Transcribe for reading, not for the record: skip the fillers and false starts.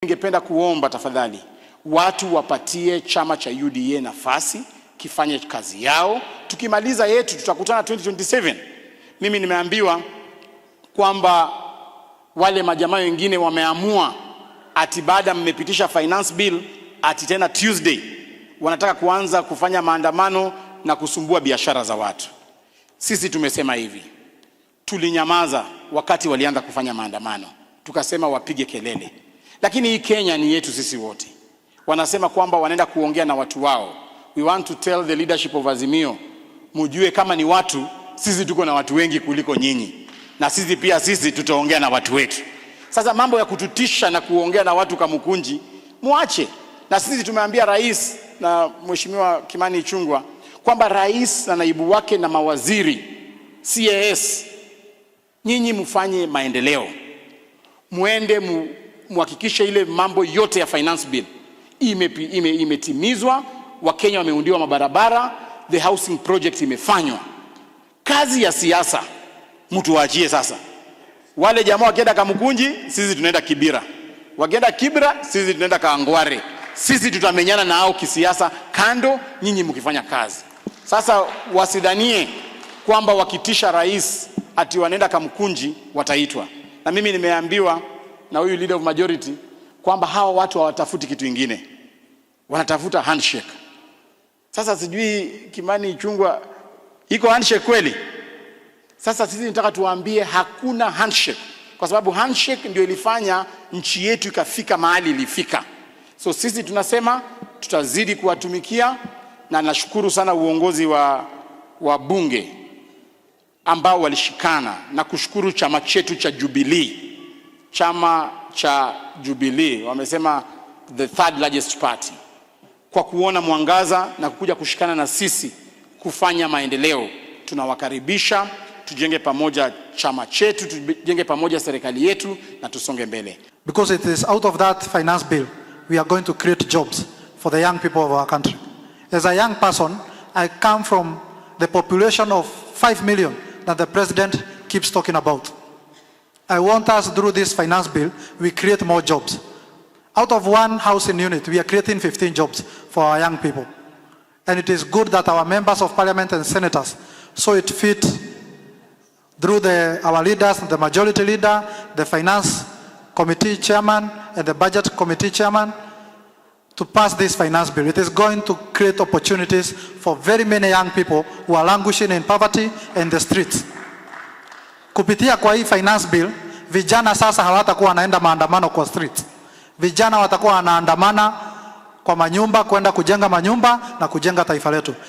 Ningependa kuomba tafadhali watu wapatie chama cha UDA nafasi kifanye kazi yao. Tukimaliza yetu tutakutana 2027. Mimi nimeambiwa kwamba wale majamaa wengine wameamua ati baada mmepitisha finance bill, ati tena Tuesday wanataka kuanza kufanya maandamano na kusumbua biashara za watu. Sisi tumesema hivi, tulinyamaza wakati walianza kufanya maandamano, tukasema wapige kelele, lakini hii Kenya ni yetu sisi wote. Wanasema kwamba wanaenda kuongea na watu wao. We want to tell the leadership of Azimio, mujue kama ni watu, sisi tuko na watu wengi kuliko nyinyi, na sisi pia sisi tutaongea na watu wetu. Sasa mambo ya kututisha na kuongea na watu Kamukunji muache. Na sisi tumeambia rais na Mheshimiwa Kimani Ichung'wah kwamba rais na naibu wake na mawaziri CAS, nyinyi mfanye maendeleo, muende muhakikishe ile mambo yote ya finance bill imetimizwa, Wakenya wameundiwa mabarabara, the housing project imefanywa. Kazi ya siasa mtu waachie sasa. Wale jamaa wakienda Kamukunji, sisi tunaenda Kibra, wakienda Kibra, sisi tunaenda Kawangware. Sisi tutamenyana na hao kisiasa kando, nyinyi mkifanya kazi. Sasa wasidhanie kwamba wakitisha rais ati wanaenda Kamukunji wataitwa. Na mimi nimeambiwa na huyu leader of majority kwamba hawa watu hawatafuti kitu ingine, wanatafuta handshake. Sasa sijui Kimani Ichung'wah, iko handshake kweli? Sasa sisi nataka tuwaambie hakuna handshake, kwa sababu handshake ndio ilifanya nchi yetu ikafika mahali ilifika. So sisi tunasema tutazidi kuwatumikia, na nashukuru sana uongozi wa bunge ambao walishikana na kushukuru chama chetu cha Jubilee, chama cha Jubilee wamesema the third largest party, kwa kuona mwangaza na kukuja kushikana na sisi kufanya maendeleo. Tunawakaribisha, tujenge pamoja chama chetu, tujenge pamoja serikali yetu na tusonge mbele. Because it is out of that finance bill we are going to create jobs for the young people of our country. As a young person, I come from the population of 5 million that the president keeps talking about. I want us, through this finance bill, we create more jobs. Out of one housing unit, we are creating 15 jobs for our young people. And it is good that our members of parliament and senators saw it fit through our leaders, the majority leader, the finance committee chairman, and the budget committee chairman, to pass this finance bill. It is going to create opportunities for very many young people who are languishing in poverty and the streets. Kupitia kwa hii finance bill, vijana sasa hawatakuwa wanaenda maandamano kwa streets. Vijana watakuwa wanaandamana kwa manyumba, kwenda kujenga manyumba na kujenga taifa letu.